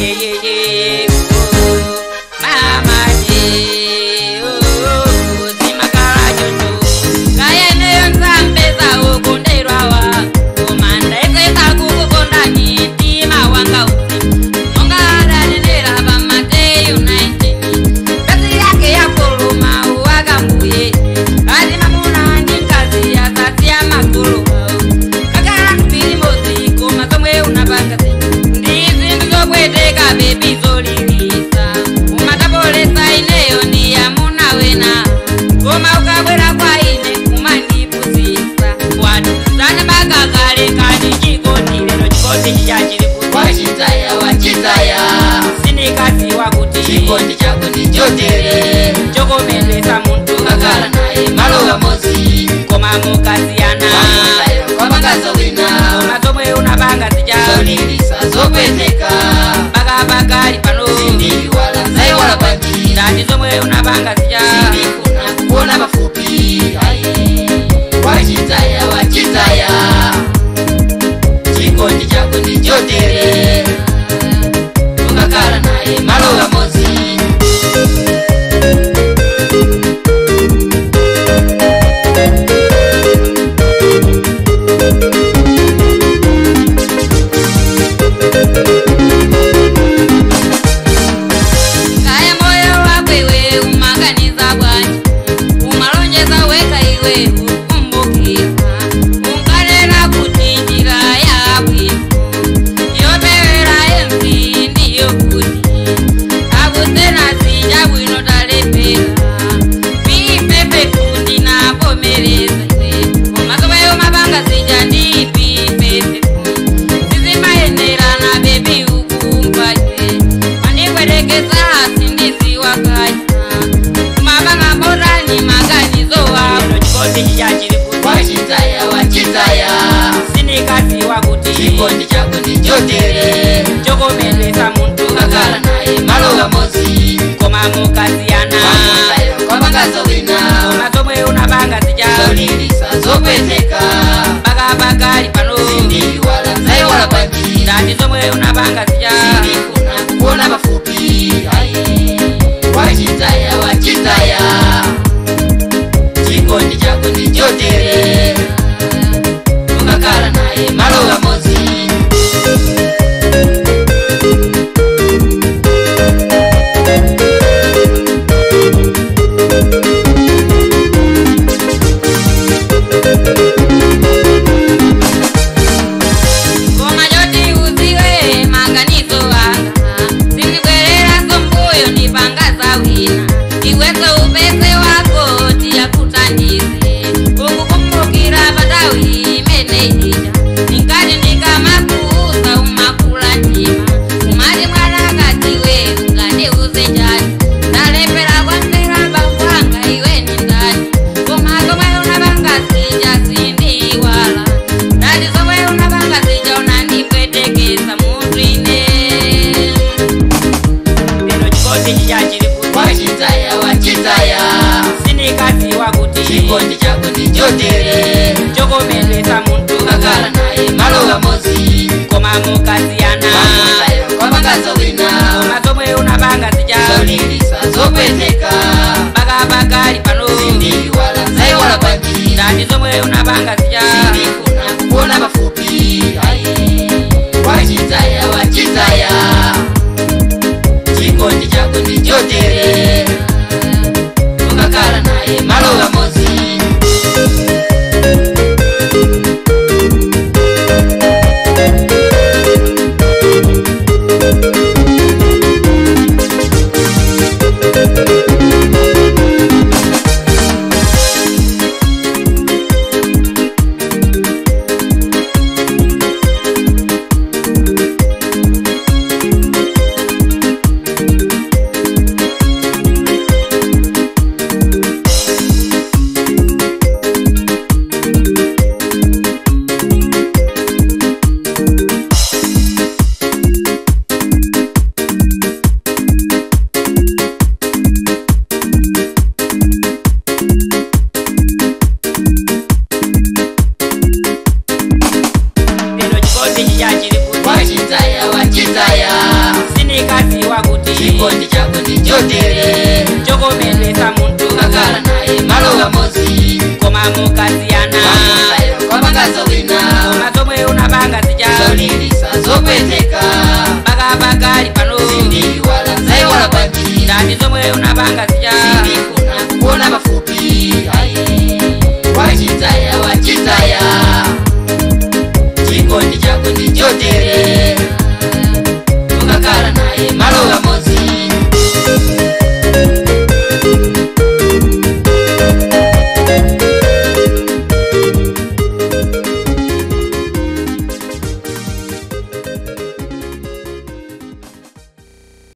Ye mama ye zimakala choncho kayeneyo nzampeza ukunderwawa komanda ezeka kukukondani mtima wanga usi monga adanenera pa Mateyu 19 pesi yake yakuluma uwakambuye ati mamuna ndi mkazi asasiya magulu kakala mpilimozi koma zomwe unapanga ndi zinthu zopweteka bebi zolilisa umatapolesa ineyo ndi amuna wena koma ukabwera kwa ine kumandipusisa watuzana bakakale kani chikondi lero chikondi chichachili kuti Wachitaya wachitaya sindikadziwa kuti chikondi chako ndichotere chokomedwesa munthu ukakhala naye malo amodzi koma mukasiyana wamusayo kwapangazo wina koma zomwe unapanga zija zolilisa zopweteka mpaka pakali pano sindiwala zaiwala bwanji ndati zomwe unapanga zija sindifuna kuona pafupi ayi wachitaya wachitaya chikondi chako ndichotere ukakhala naye malo amodzi. Kaya moyo wako iwe umaganiza bwanji umalonjeza weka iwe ukumbukira unkanena kuti njira yabwino yopewera emvi ndiyo kuti akusena sija bwino talepera pipepe kundi napomereza iwe koma zomwe umapanga sija ndi pipepe sizimayenderana bebi ukumva iwe mandikwerekesa sindiziwa kanya mapanga mbotani maganizo wako chikondi chichachili kuti Wachitaya wachitaya sindikadziwa kuti chikondi chako ndichotere chokomedwesa munthu ukakhala naye malo amodzi koma mukasiyana wamusayo kwapangazo wina koma zomwe unapanga zija zolilisa zopweteka mpaka pakali pano sindiwala zaiwala bwanji ndati zomwe unapanga zija sindifuna kuona pafupi ayi wachitaya wachitaya chikondi chako ndichotere ukakhala naye malo amodzi. Koma choti uziwe maganizo anga sindibwereraso mbuyo ndipanga zawina iweso upese wako tiyakutandize ukukumbukira patawi imene ija ninkati ndikamakuuza umakula mtima umati mwanakatiwe ungandiuze njani ndalepera kwamvera bambo anga iwe ni ndani koma zomwe unapanga zija sindiwala ndati zomwe unapanga zija unandipwetekesa munthu ine lero chikondi chichachili kuti Wachitaya wachitaya sindikadziwa kuti chikondi chako ndichotere chokomedwesa munthu ukakhala naye malo amodzi koma mukasiyana wamusayo kwapangazo wina koma zomwe unapanga zija zolilisa zopweteka mpaka pakali pano sindiwala zaiwala bwanji ndati zomwe unapanga zija sindifuna kuona pafupi ayi wachitaya wachitaya chikondi chako ndichotere ukakhala naye malo amodzi. Sindikaziwa kuti chikondi chako ndichotere, chokomedwesa munthu ukakhala naye malo amodzi, koma mukasiyana wamusayo kwamangazo wina, koma zomwe unapanga zija zolilisa zopweteka, mpaka pakali pano sindiyiwala zayiwala bwanji, ndati zomwe unapanga zija